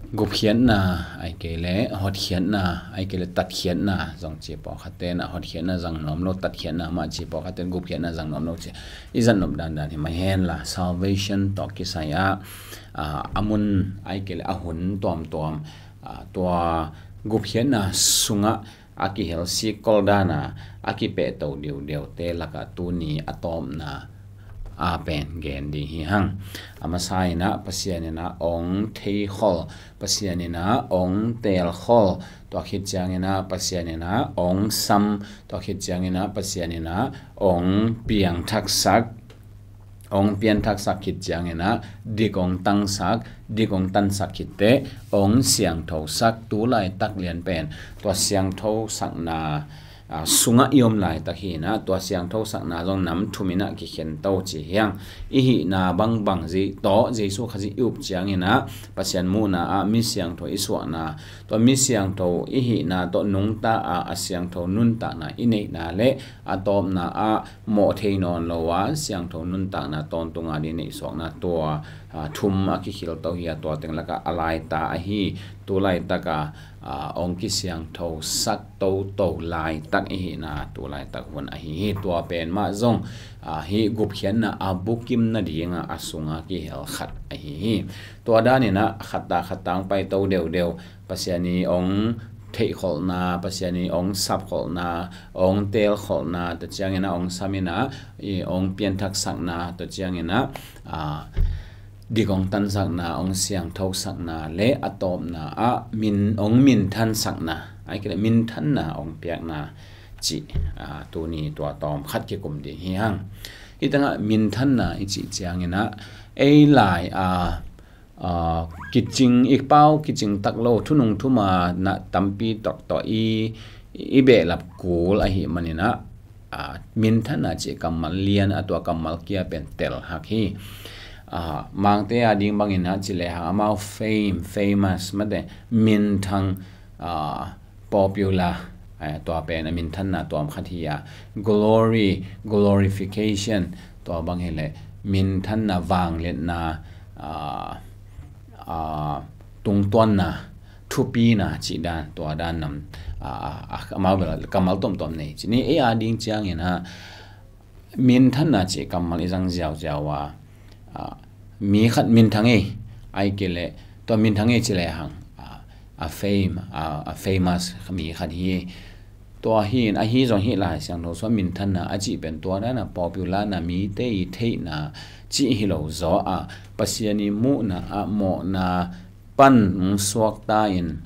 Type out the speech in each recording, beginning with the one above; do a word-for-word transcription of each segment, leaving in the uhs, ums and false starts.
Gupkhiatna, ahih kei leh hotkhiatna, ahih kei leh tatkhiatna zong ci pawlkhat ten ah, hotkhiatna zang nuam lo, tatkhiatna mah ci pawlkhat ten, gupkhiatna zang nuam lo ci. I zat nop dandan hi mah hen la, salvation tawh kisai ah, ah, a mun, ahih kei leh a hun tuamtuam, ah, tua gupkhiatna sungah a kihel sikkol dan a, a kipehto deudeute lakah tuni a tawpna a pen gen ding hi hang. A masa in ah Pasian in ah ong theikhol, Pasian in ah ong teelkhol, tua khit ciangin ah Pasian in ah ong sam, tua khit ciangin ah Pasian in ah ong piangthaksak, ong pianthaksak khit ciangin ah dik ong tangsak, dik ong tansak khit teh ong siangthosak. Tu laitak lian pen tua siangthosakna, ah, sungah i om laitak hi in ah, tua siangthosakna zong nam thum in ah kikhen to ci hi hang. I hihna bangbang Jesu tawh, Jesu Khazih i up ciangin ah Pasian muhna ah mi siangtho i suahna, tua mi siangtho i hihna tawh nungta ah a siangtho nuntakna i neihna leh a tawpna ah mawh thei nawn lo a siangtho nuntakna tawntung a ding neihsuakna, tua, ah, thum a kikhel to hi a, tua teng lakah a laita ahi, tu laitak a, ah, ong kisiangthosak toto laitak i hihna, tu laitak hun ahi hi. Tua pen mah zong, ah, hih gupkhiatna a bukim nading a, a sungah kihel khat ahi hi. Tua dan in ah khat ta khat ta ong pai to deudeu, Pasian i ong theihkholhna, Pasian i ong sapkholhna, ong teelkholhna, tua ciangin ah ong sam in ah, i ong pianthakna, tua ciangin ah, ah, dik ong tansakna, ong siangthosakna leh a tawpna ah min, ong minthansakna, ahih kei leh minthanna ong piakna cih, ah, tuni tua tawm khat kikum ding hi hang. Hih tengah minthanna i cih ciangin ah, ei lai a, ah, kicing, i pau kicing tak lo, thunung thuma na tampi tawh i, i behlap kul ahih manin ah, ah, minthanna cih kammal lian a, tua kammal kia pen tel hak hi. Ah, Mangte a ding bangin ah ci lehang amau fame, famous, mate, minthang, ah, popular, eh, tua pen a minthanna tuam khat hi a, glory, glorification, tua bang hi leh minthanna, vangliatna, ah, ah, tungtuanna, thupina cih dan, tua dan nam, ah, ah, ah, amau bel kammal tuamtuam nei ci ni. Ei a ding ciangin ah minthanna cih kammal i zang ziauziau a, ah, mi khat minthang ei, ahih kei leh tua minthang ei ci lehang, ah, a fame, ah, a famous mi khat hi. Tua hi in, ahi zong hih Lai Siangtho sungah minthanna a cih pen tua dan a popular na, mite i theihna cih hi lo zaw a, Pasian i muhna ah mawhna pan suakta in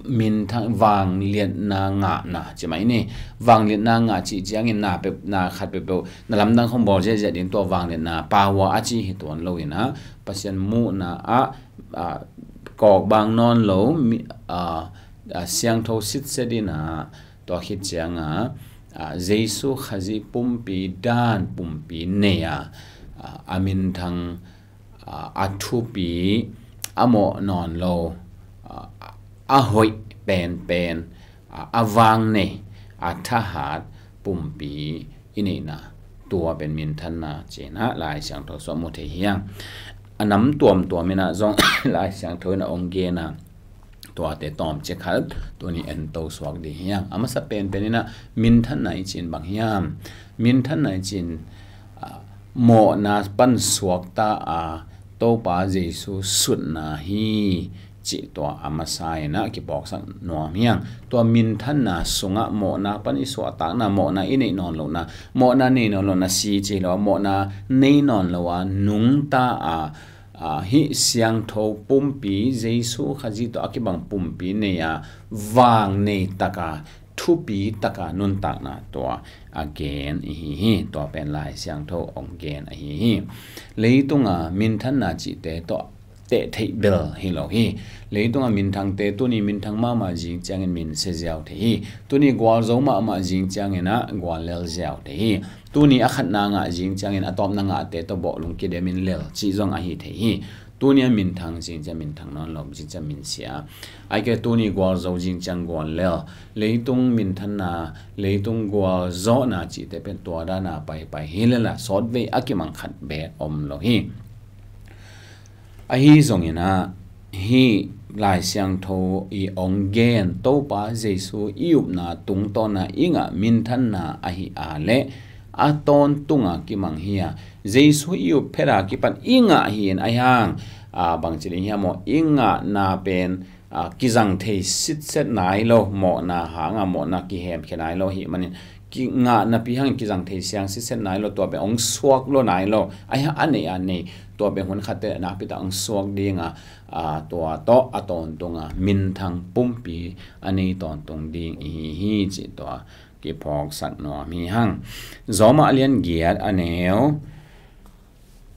minthang, vangliatna ngahna ci mai ni. Vangliatna ngah cih ciangin na peuh, na khat peuhpeuh, na lamdang khong bawl ziahziah ding, tua vangliatna, power a cih hi tuan lo in ah, Pasian muhna ah, ah, kawkbang nawn lo, mi, ah, ah, siangtho sitset in ah, tua khit ciang a, ah, Jesu Khazih pumpi dan, pumpi nei a, ah, a minthang, ah, a thupi, a mawh nawn lo, ah, a hoih penpen, ah, a vang nei, a thahat pumpi i neihna, tua pen minthanna ci-in ah Lai Siangtho sungah mu thei hi hang. A nam tuamtuam in ah zong Lai Siangtho in ah ong gen a, tuate tawmcik khat tuni en to suak ding hi hang. A masa penpen in ah minthanna i cih in bang hiam? Minthanna i cih in, ah, mawhna pan suakta a, Topa Jesu sutna hi cih tua a masa in ah kiphawksak nuam hi hang. Tua minthanna sungah mawhna pan i suahtakna, mawhna i neih nawn lohna, mawhna nei nawn lohna si ci lo a, mawhna nei nawn lo a nungta a, ah, hih siangtho pumpi, Jesu Khazih tawh a kibang pumpi nei a, vang nei tak a, thupi tak a nuntakna tua a gen i hi hi. Tua pen Lai Siangtho ong gen ahi hi. Leitung a minthanna cihte tawh teh theih bel hi lo hi. Leitung a minthangte tuni minthang mahmah zing ciangin min sia ziau thei hi. Tuni gualzo mahmah zing ciangin ah guallel ziau thei hi. Tuni a khatna ngah zing ciangin a tawpna ngahte tawh bawhlung kidemin lel cih zong ahi thei hi. Tuni a minthang zing ciang minthang nawn lo, zing ciang min sia. Ahih kei leh tuni gualzo zing ciang guallel. Leitung minthanna, leitung gualzawhna cihte pen tua dan a paipai hi lel a, sawtvei a kimang khat beek om lo hi. Ahi zongin ah, hih Lai Siangtho i ong gen Topa Jesu i upna tungtawna i ngah minthanna ahi a leh a tawntunga kimang hi a, Jesu i up pheta kipan i ngah hi in ahi hang, a, bangci ding hiam maw, i ngahna pen, a, kizang thei sitset nai lo, mawhna hanga mawhna kihemkhia nai lo hi manin, ki ngahna pi hangin kizang thei siang sitset nai lo, tua pen ong suak lo nai lo, ahi hang a nei a nei, tua pen hun khatte nakpi tak ong suak dinga, a, tua tawh a tawntunga minthang pumpi a nei tawntung ding i hi hi cih tua kiphawksak nuam hi hang. Zawmah a lian giat a neu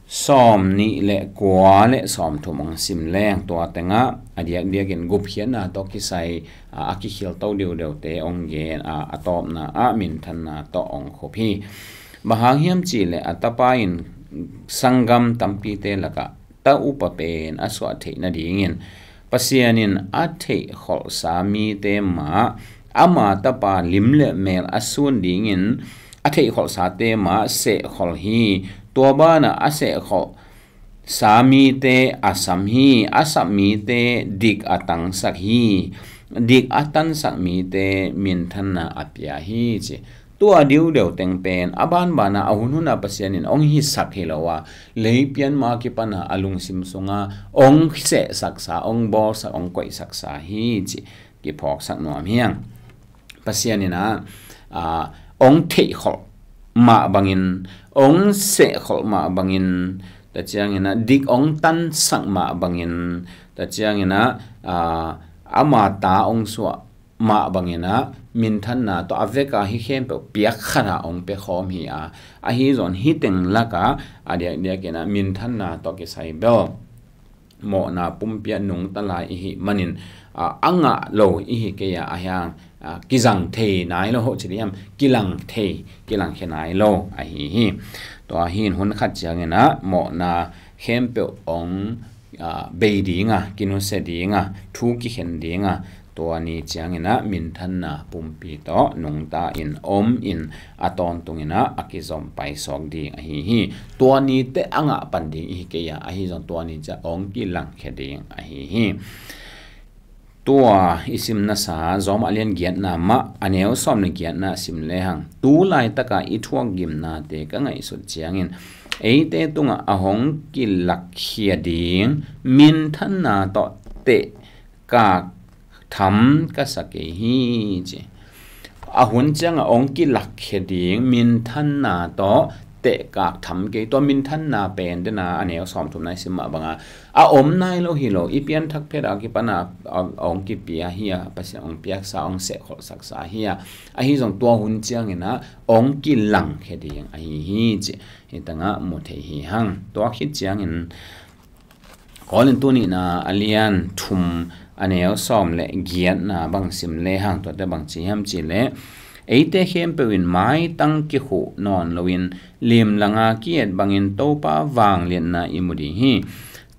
sawm nih le kua le sawm thum ong sim leng, tua tengah a diakdiakin gupkhiatna tawh kisai, a, a kikhilto deudeute ong gen, a, a tawpna ah minthanna tawh ong khup hi. Bang hang hiam cihleh a tapa in sanggam tampite lakah ta upa pen a suah theih nadingin Pasian in a theihkholhsa mite mah ama tapa lim le mel a sun dingin a theihkholhsate mah sehkholh hi. Tua banah a sehkholhsa mite a sam hi, a sap mite dik a tangsak hi, dik a tansak mite minthanna a pia hi ci. Tua diudeu teng pen a banbana a hunhuna Pasian in ong hisak hi lo a, leipian ma kipana a lungsim sunga ong sehsaksa, ong bawlsak, ong koihsaksa hi ci kiphawksak nuam hiang. Pasian in a, a, ong theihkholh mah bangin, ong sehkholh mah bangin, ta ciangin a dik ong tansak mah bangin, ta ciangin a, a, ama ta ong suah mah bangin a minthanna tawh a veka hi khempeuh piak khat a ong pia khawm hi a, ahi zong hi teng laka a diakdiakin a minthanna tawh kisai bel mawhna pumpi ah nungta lai i hih manin, a, a ngah lo i hi kei a, a hiang, a, kizang thei nai lo, hoh ci ding hiam, kilang thei, kilangkhia nai lo ahi hi. Tua hi in hun khat ciangin a mawhna khempeuh ong, a, bei dinga, kinusia dinga, thu kikhen dinga, tua ni ciangin a minthanna pumpi tawh nungta in om in a tawntungin a a kizom paisuak ding ahi hi. Tua ni teh a ngah pan ding i hi kei a, ahi zong tua ni ciang ong kilangkhia ding ahi hi. Tua i simnasa Zawmah a lian giatna mah a neu sawm le giatna sim lehang, tu laitaka i thuak gimnate ka ngaihsut ciangin eite tungah a hong kilakkhia ding minthanna tawh teh kak tham ka sa kei hi ci. A hun ciangah ong kilakkhia ding minthanna tawh tehkak tham kei. Tua minthanna pen dena a neu sawm thumna i sim mah banga a om nai lo hi lo, i pianthak phet a kipana a, a ong kipia hi a, Pasian ong piaksa, ong sehkholhsaksa hi a, ahi zong tua hun ciangin a ong kilangkhia ding ahi hi ci. Hi tangah mu thei hi hang. Tua khit ciangin Korintu nihna a lian thum a neu sawm le giatna bang sim lehang, tuate bang ci hiam cihleh, eite khempeuh in maitang kikhuh nawn loin limlanga ki-et bangin Topa vangliatna i mu ding hi.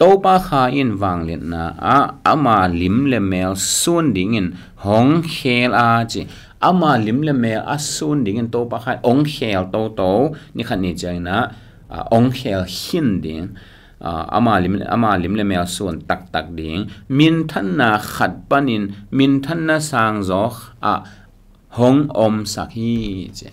Topa Kha in vangliatna ah ama lim le mel sun dingin hong khel a ci. Ama lim le mel a sun dingin Topa Kha in ong khel toto, ni khat ni ciangin a, a, ong khel khin ding. A, ama lim, ama lim le mel sun taktak ding, minthanna khat panin minthanna sangzaw ah hong omsak hi ci.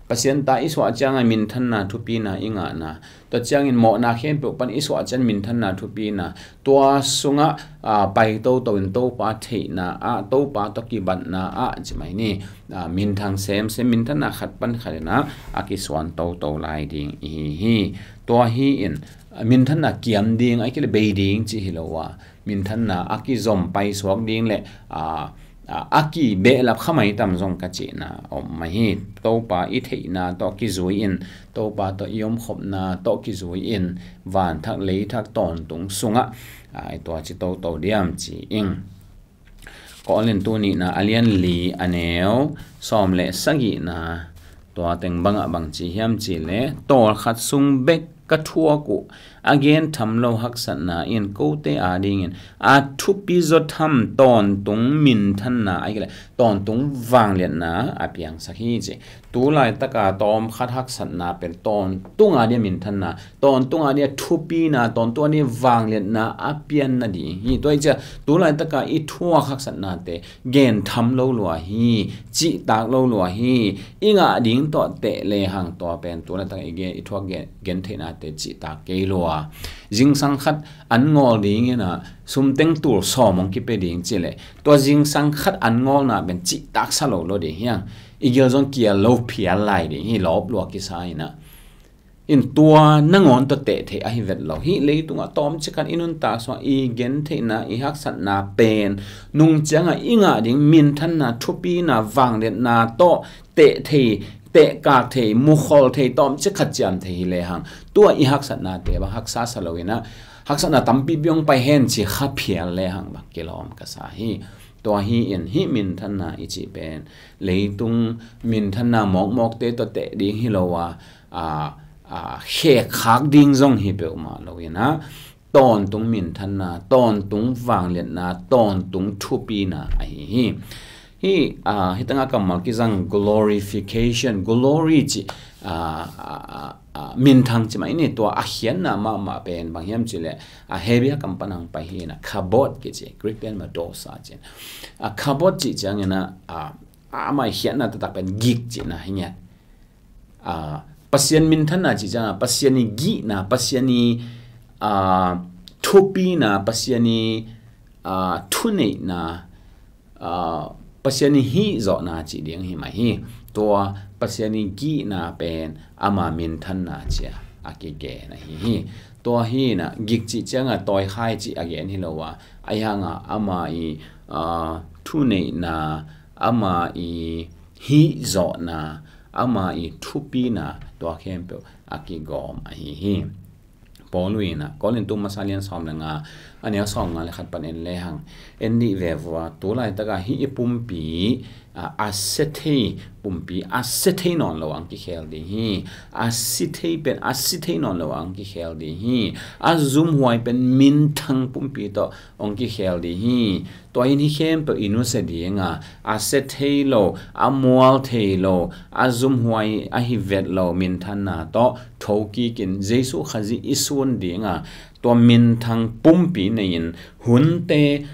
Pasian ta i suah ciangah minthanna thupina i ngahna, tua ciangin mawhna khempeuh pan i suah ciang minthanna thupina, tua sungah, a, pai toto in Topa theihna ah, Topa tawh kibatna ah ci mai ni. A, minthang semsem, minthanna khat pan khat in a, a kisuan toto lai ding i hi hi. Tua hi in, a, minthanna kiam ding, a, kile bei ding ci hi lo a, minthanna a kizom paisuak ding le, a, a, a kibehlap kha mai tam zong ka cihna om mai hi. Topa i theihna tawh kizui in, Topa tawh i omkhopna tawh kizui in, vanthak leithak tawntung sungah, a, i tua ci toto diam ci ing. Korintu nihna a lian li a neu sawm le sagihna, tua teng bangah bang ci hiam cihleh, tawlkhat sung bek ka thuak uh a gen tham lo haksatna in kote adingin a thupi zaw tham tawntung minthanna, ahih kei leh tawntung vangliatna a piangsak hi ci. Tu laitaka tawmkhat haksatna pen tawntung adia minthanna, tawntung adia thupina, tawntung adia vangliatna a pianna ding hi. Tua hi cia tu laitaka i thuak haksatnate gen tham lo lua hi, cihtak lo lua hi. I ngah ding tawh teh lehang tua pen tu laitaka i gen, i thuak gen, gentheihnate cihtak kei lua. Zingsang khat an ngawl dingin ah sumteng tul sawm hong kipia ding ci leh tua zingsang khat an ngawlna pen cihtak sa lo lo ding hi hang. I gil zong kial lo phial lai ding hi, lawp lua kisa in ah. In tua nangawn tawh teh theih ahi vet lo. Hih leitungah tawmcik khat i nuntak sungah i gentheihna, i haksatna pen nung ciangah i ngah ding minthanna, thupina, vangliatna tawh teh thei, tehkak thei, mukhol thei, tawmcik khat ciam thei hi lehang tua i haksatnate bang haksa sa lo in ah haksatna tampi biang pai hen ci kha phial lehang bang kilawm ka sa hi. Tua hi in hih minthanna i cih pen leitung minthanna mawkmawkte tawh teh ding hi lo a, a, a, khekkhak ding zong hi peuhmah lo in ah tawntung minthanna, tawntung vangliatna, tawntung thupina ahi hi. Hih, a, hih tangah kammal kizang glorification, glory cih, a, a, a, a, minthang ci mah i nei, tua a khiatna mahmah pen bang hiam ci leh a Hebrew kam pan hong pai hi in ah kavod kici, Greek pen mah doxa ci. A kavod cih ciangin ah, a, a, amah i khiatna taktak pen gik cihna hi ngiat. A, Pasian minthanna cih ciangah Pasian i gihna, Pasian i, a, thupina, Pasian i, a, thuneihna, a, Pasian i hihzawhna cih ding hi mah hi. Tua Pasian i gihna pen ama minthanna cia a kigen ahi hi. Tua hi in ah gik cih ciangah tawikhai cih a gen hi lo a, ahi hangah ama i, a, thuneihna, ama i hihzawhna, ama i thupina tua khempeuh a kigawm ahi hi. Paulu in ah Korintu masa lian sawm le nga, a neu sawm nga le khat pan en lehang en dih ve vua, tu laitaka hih i pumpi, a, a sia thei pumpi, a sia thei nawn lo ang kikhel ding hi. A si thei pen a si thei nawn lo ang kikhel ding hi. A zumhuai pen minthang pumpi tawh hong kikhel ding hi. Tua in hih khempeuh i nusia ding a, a sia thei lo, a mual thei lo, a zumhuai ahi vet lo minthanna tawh thokikin Jesu Khazih i sun ding a, tua minthang pumpi nei-in hunte,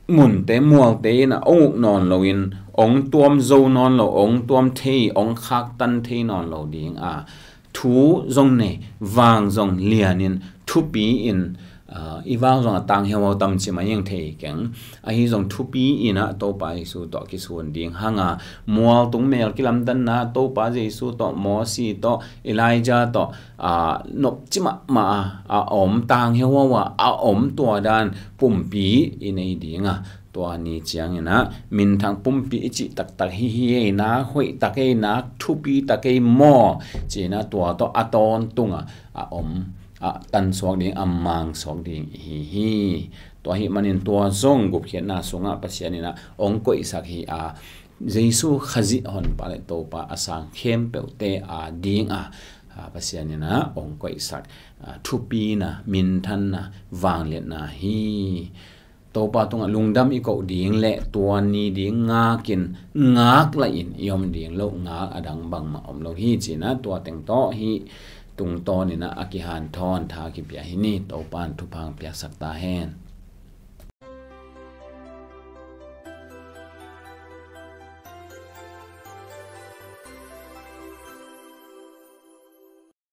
munte, mualte in a hong uk nawn loin, hong tuam zo nawn lo, hong tuam thei, hong khaktan thei nawn lo ding a, thu zong nei, vang zong lianin, thupi in, aa, i vang zong a tang hiauhau tam ci mai ing thei keng. Ahi zong thupi in ah Topa Jesu tawh kisun ding hang a, mual tung mel kilamdanna Topa Jesu tawh, Mosi tawh, Elijah tawh, aa, nop ci mahmah a, a om, tang hiauhau a, a om tua dan pumpi i nei ding a, tua ni ciangin ah minthang pumpi i cih taktak hi hi ei, nak hoih tak ei, nak thupi tak ei maw, ci-in ah tua tawh a tawntung a, a om, a tansuak ding, a mangsuak ding i hi hi. Tua ahih manin tua zong gupkhiatna sungah Pasian in ah hong koihsak hi a, Jesu Khazih Honpa le Topa a sang khempeuhte a ding a, a, Pasian in ah hong koihsak, a, thupina, minthanna, vangliatna hi. Topa tungah lungdam i koh ding le tua ni ding ngakin, ngak lahin i om ding lo, ngak a dang bangmah om lo hi, ci-in ah tua teng tawh hih tungtawn in ah a kihanthawn tha kipia hi ni. Topa in thupha hong piaksak ta hen.